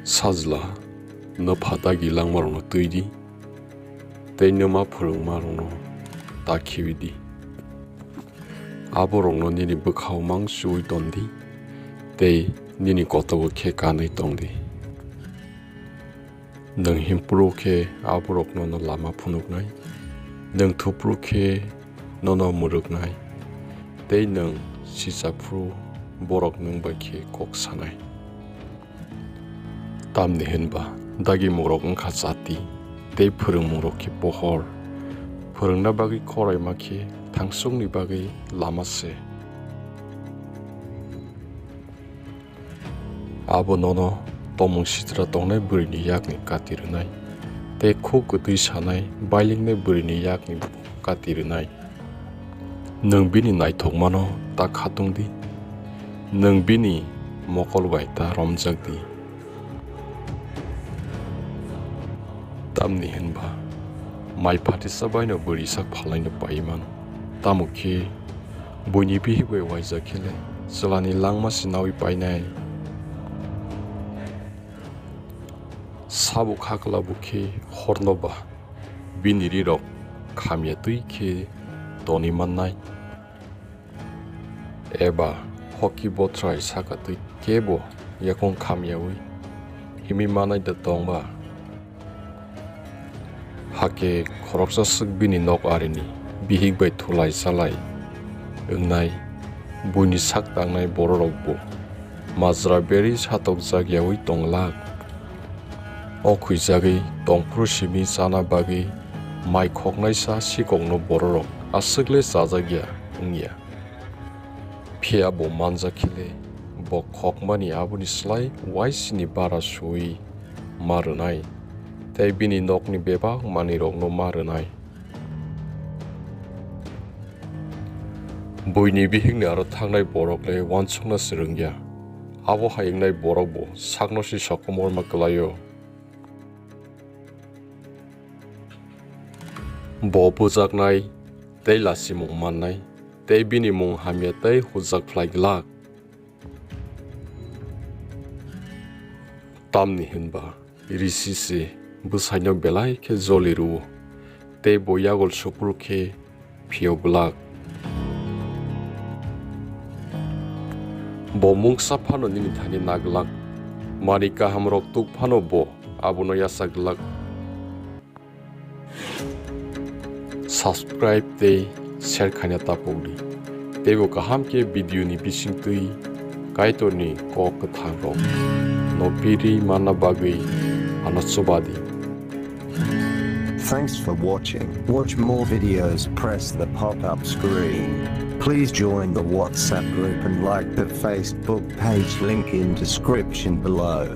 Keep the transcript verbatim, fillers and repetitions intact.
Sajla, nwpha dagi langmarokno twi di, tei nwma phrwngmarokno ta khibi di. Aborokno nini bwkhao mang chuwi ton di, tei nini kotogo khe kanwi tong di. Nwng him phuru khe aborok nono lama phunuknai, nwng thu phuru khe nono mwrwknai, tei nwng sicha phuru borok nwng bai khe kok sanai. Tamni hwn ba dagimungrok wng kha chati, tei phrwngmungrok khe pohor. Phrwngna bagwi khoraima khe thangsukni bagwi lama se. Abo nono tongmung sitra tongnai bwrwini yakni kati rwnai, tei khuk kwtwi sanai bailiknai bwrwini yakni kati rwnai. Nwng bini naithokmano ta khatung di, nwng bini mokol bai ta romjak di. Tamni hwn ba mai phatisa baino bwrwi sak phalnaino paiwi mano, tamo khe buini bihik bai uaijak khe le chwlani langma se naui painai. Sabo khakla bo khe horno ba bini rirok khamya twi khe tonwi mannai. Eba hoki bothrai saka twi kebo yakung khamyaui himwi manai da tong ba? Hakhe khoroksa swk bini nok arini bihik bai thulai chalai wngnai, buini sak tangnai bororokbo majra berwi satokjak yaui tong glak. O khwijagwi tongphuru simi chana bagwi mai khoknaisa sikokno bororok aswk le chajak ya wng ya. Phiya bo manjak khe le bo khokmani aboni slai uaisini bara suwi ma rwnai, tei bini nokni bebak manwirokno ma rwnai. Buini bihikni aro thangnai borok le uansukna se rwngya, abo hai wngnai borok bo sakno se sokomorma kwlaio. Bo bujaknai tei lachimung mannai, tei bini mung hamya tei hujak phlai glak. Tamni hwn ba risi se bwsaino belai khe joli rw-o, tei bo yagul suphuru khe phiyok glak. Bo mungsa phano nini thani na glak, manwi kahamrok tuk phano bo abono yachak glak. Subscribe tei share khaina tapok di. Teibo kaham khe video ni bisingtwi Kaitorni kok kwthang rok no piri manna bagwi ano chuba di. Thanks for watching. Watch more videos, press the pop-up screen. Please join the WhatsApp group and like the Facebook page, link in description below.